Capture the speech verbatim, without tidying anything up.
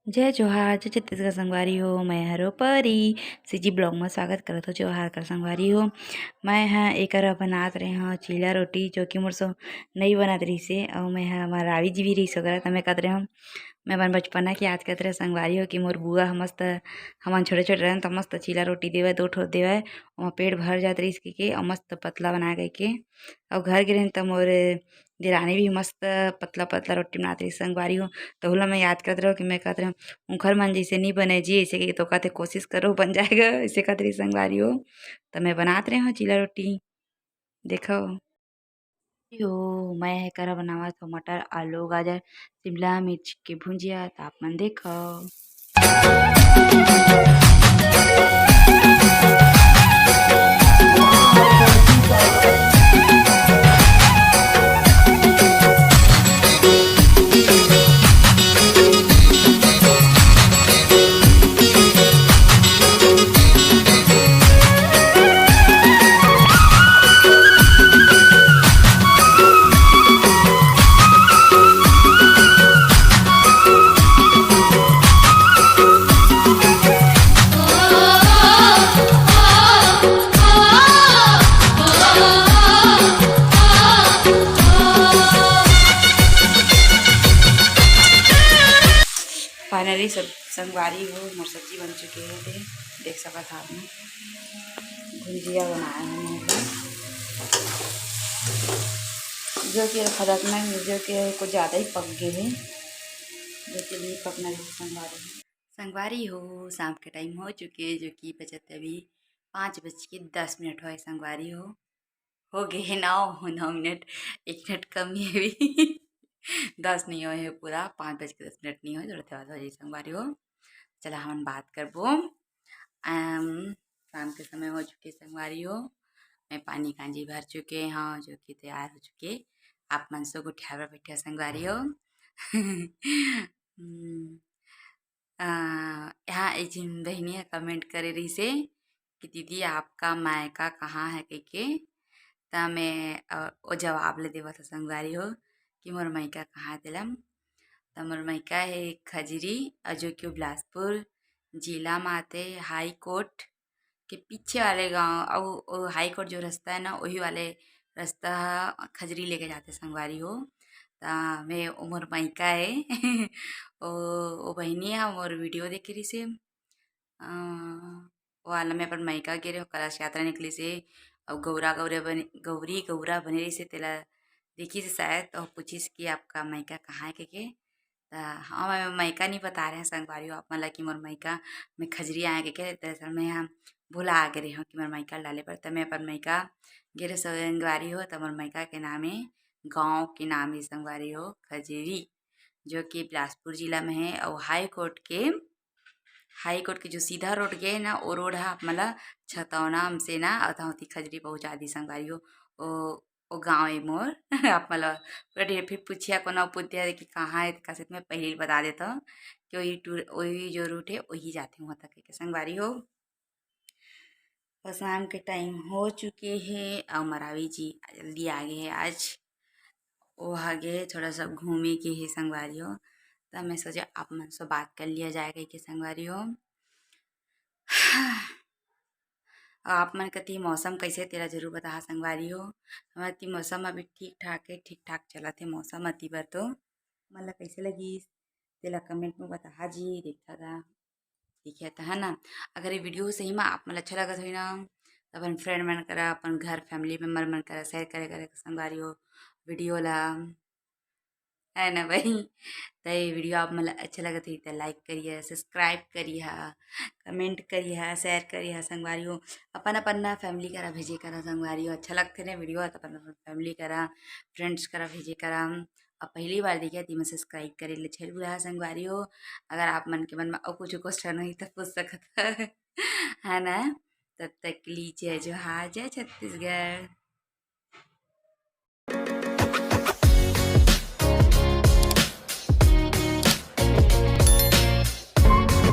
जय जोहार, जय छत्तीसगढ़ संगवारी हो। मैं हरो परी सीजी ब्लॉग में स्वागत करत हो जोहार कर संगवारी हो। मैं ह एकर बनात रहे हव चीला रोटी, जो कि मोर सो नई बनत रहिसे। अउ मैं ह, हमर रावी जी भी रहिस ओकरा, त मैं कहत रहे हव, मैं अपन बचपना के याद करत रहे संगवारी हो कि मोर बुआ ह मस्त, हमन छोटे छोटे रहन त मस्त चीला रोटी देवय, दो ठो देवय, ओमा पेट भर जात रहिस कहिके, अउ मस्त पतला बना कहिके। अउ घर गे रहेन त मोर देरानी भी मस्त पतला पतला रोटी बनात रहिस संगवारी हो। त ओला मैं याद करत रहे हव कि मैं कहत रहे हव, "उंखर मन जइसे नी बने जी," अइसे कहिके, तो कहत हे, "कोशिश करो, बन जाएगा," अइसे कहत रहिस संगवारी हो। त मैं बनात रहे हव चीला रोटी, देखव। यो, मैं ह करा बनावत हव मटर, आलू, गाजर, शिमला मिर्च के भुंजिया, त आप मन देखव। Finally सब संगवारी हो, मोर सब्जी बन चुके हे, ते देख सकत हा आप मन। भुंजिया बनाए हन एला, जो कि खदकना, जो कि कुछ ज़्यादा ही पक गे हे, जो कि नहीं पकना रहिस संगवारी हो। संगवारी हो, शाम के time हो चुके, जो कि बजत अभी पाँच बज के दस मिनट होए संगवारी हो। हो गे हे नौ, नौ मिनट, एक मिनट कम हे अभी। दस नहीं होए हे पूरा, पाँच बज के दस मिनट नहीं होए, थोड़ा थोड़ा हो जाए संगवारी हो। चला हमन बात करबो। अम, शाम के समय हो चुके संगवारी हो, मैं पानी कांजी भर चुके हव, जो कि तैयार हो चुके। आप मन सो गोठियार बर बैठे संगवारी हो। हम्म, अ, यहाँ एक झिन बहिनी ह comment करे रहिसे कि "दीदी, आपका मायका कहाँ है?" कहिके। त मैं, अ, ओ जवाब ले देवत हव संगवारी हो कि मोर मायका कहाँ है तेला। त मोर मायका हे खजरी, अउ जो कि बिलासपुर जिला म आथे, हाई कोर्ट के पीछे वाले गांव, अउ, अउ हाई कोर्ट जो रास्ता है ना, वही वाले रास्ता ह खजरी लेके जाथे संगवारी हो। त मैं ओ मोर मायका हे। ओ, ओ बहिनी ह मोर video देखे रहिसे। अ, वाला मैं अपन मायका गे रहे, कलश यात्रा निकलिसे, अउ गौरा, गौरा बने, गौरी, गौरा बने रहिसे, तेला देखिसे शायद, अउ पूछिस कि "आपका मायका कहाँ है?" कहिके। त हाँ, मैं मायका नहीं बता रहे हैं संगवारी हो आप मन ला कि मोर मायका में खजरी आए कहिके, दरअसल मैं ह भुला गे रहे हव कि मोर मायका डाले बर, त मैं अपन मायका गे रहे संगवारी हो, त मोर मायका के नाम हे, गाँव के नाम हे संगवारी हो खजरी, जो कि बिलासपुर जिला में हे, अउ हाई कोर्ट के हाई कोर्ट के जो सीधा रोड गे हे ना, वो रोड ह आप मन ला छतौना म से ना अधौती खजरी पहुँचा दी संगवारी हो। ओ, ओ गाँव ए मोर। आप मन ला पूरा ढेर फिर पूछिया कोनो पुछिया कि कहाँ हे, त कसे त मैं पहिली बता देत हव कि वही टूर, वही जो रूट हे, वही जाथे वहाँ तक के संगवारी हो। अउ शाम के टाइम हो चुके हे अउ मरावी जी जल्दी आ गे हे आज। ओ ह गे हे थोड़ा सा घूमे के हे संगवारी हो, त मैं सोचे आप मन से बात कर लिया जाए कहिके संगवारी हो। अउ आप मन कति मौसम कइसे हे तेला जरूर बताहा संगवारी हो। हमर ती मौसम अभी ठीक ठाक हे, ठीक ठाक चलत हे मौसम अति बर तो। मन ला कइसे लगिस तेला comment में बताहा जी, देखा था। ठीक है, त है ना, अगर ये video सही में आप मन ला अच्छा लगत होही ना, त अपन friend मन करा, अपन घर family member मन करा share करे, करे संगवारी हो video ला, है ना भाई? त ये video आप मन ला अच्छा लगत होही त like करिहा, subscribe करिहा, comment करिहा, share करिहा संगवारी हो। अपन अपन ना family करा भेजे करा संगवारी हो, अच्छा लगथे ना video त अपन अपन family करा, friends करा भेजे करा। अब पहली बार देखिया, तेमन subscribe करे ले झन भुलाहा संगवारी हो। अगर आप मन के मन में अउ कुछ question होही, त पूछ सकत ह, है ना? तब तक के लिए जय जोहार, जय छत्तीसगढ़।